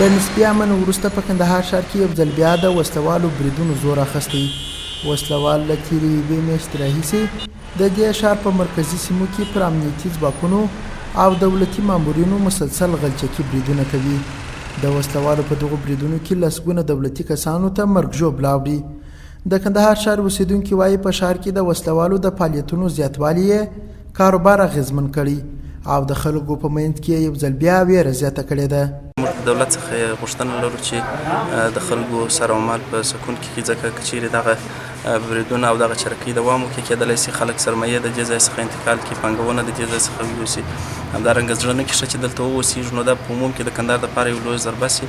له نسبي امن وروسته په کندهار ښار کې یو ځل بیا د وسلوالو بریدونو زور اخیستی. وسلوال له تېرې یوې میاشتې راهیسې د دې ښار په مرکزي سیمو کې پر امنیتي ځواکونو او دولتي مامورینو مسلسل غلچکي بریدونه کوي. د وسلوالو په دغو بریدونو کې لسګونه دولتي کسانو ته مرګ ژوبله اوړي. د کندهار ښار اوسېدونکي وايي، په ښار کې د وسلوالو د فعالیتونو زیاتوالي یې کاروبار اغېزمن کړی او د خلکو په منځ کې یې یو ځل بیا وېره زیاته کړې ده. موږ د دولت څخه غوښتنه لرو چې د خلکو سر او مال په سکون کې کړي، ځکه که چیرې دغه بریدونه او دغه چرکۍ دوام وکړي، کېدلی شي خلک سرمایې د دې ځای څخه انتقال کړي، پانګونه د دې ځای څخه ویوسي. همدارنګه زړه نه کښه چې دلته واوسیږو، نو دا په عموم کې د کندهار دپاره یو لوی ضربه شي،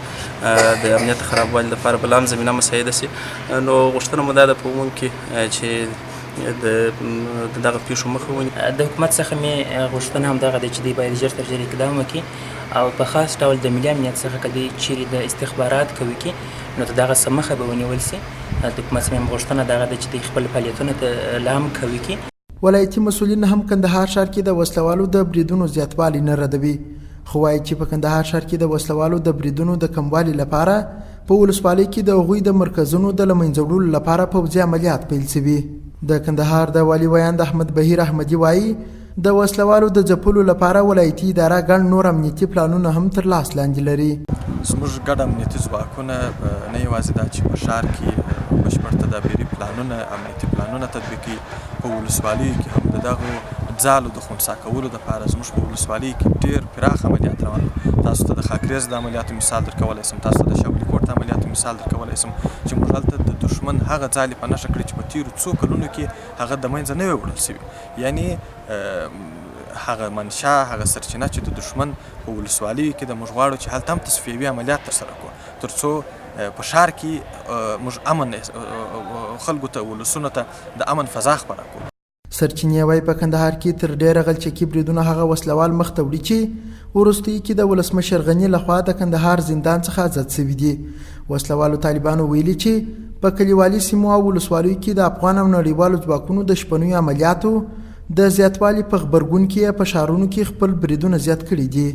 د امنیت خرابوالي لپاره به لا هم زمینه مساعده شي. نو غوښتنه مو دا ده په عموم کې چې د دغه پیښو مخه ونیسي. د حکومت څخه مې غوښتنه هم دغه ده چې دوی باید ژر تر ژره اقدام وکړي او په خاص ډول د ملي امنیت څخه که دوی چیرې د استخبارات کوي کې نو د دغه څه مخه به ونیول شي. د حکومت څخه مې غوښتنه دغه ده چې دوی خپل فعالیتونه ته لا هم قوي کړي. ولایتي مسؤلین هم کندهار ښار کې د وسلوالو د بریدونو زیاتوالی نه ردوي، خو وایي چې په کندهار ښار کې د وسلوالو د بریدونو د کموالي لپاره په ولسوالۍ کې د هغوی د مرکزونو د له منځه وړلو لپاره پوځي عملیات پیل شوي. د کندهار د والي ویاند احمد بهیر احمدي وایي، د وسله والو د ځپلو لپاره ولایتي اداره ګڼ نور امنیتي پلانونه هم تر لاس لاندې لري. زموږ ګډ امنیتي ځواکونه نه یوازې دا چې په ښار کې بشپړ تدابیري پلانونه، امنیتي پلانونه تطبیقوي، په ولسوالیو کې هم د دغو ځالو د خنثا کولو لپاره زموږ په ولسوالیو کې ډېر پراخ عملیات روان دي. تاسو ته د خاکریز د عملیاتو مثال درکولای شم، تاسو ته د شاولي کوټ د عملیاتو مثال درکولای شم چې موږ هلته د دښمن هغه ځالې په نښه کړې چې په تېرو څو کلونو کې هغه د منځه نه وې وړل شوي. یعنې هغه منشا، هغه سرچینه چې د دښمن په ولسوالیو کې ده، موږ غواړو چې هلته هم تصفیوي عملیات ترسره کړو ترڅو په ښار کې موږ امن خلکو ته، ولسونو ته د امن فضا خپره کړو. سرچینې وايي، په کندهار کې تر ډېره غلچکي بریدونه هغه وسلهوال مخته وړي چې وروستیو کې د ولسمشر غني لخوا د کندهار زندان څخه ازاد شوي دي. وسلهوالو طالبانو ویلي چې په کلیوالي سیمو او ولسوالیو کې د افغان او نړیوالو ځواکونو د شپنیو عملیاتو د زیاتوالي په غبرګون کې یې په ښارونو کې خپل بریدونه زیات کړي دي.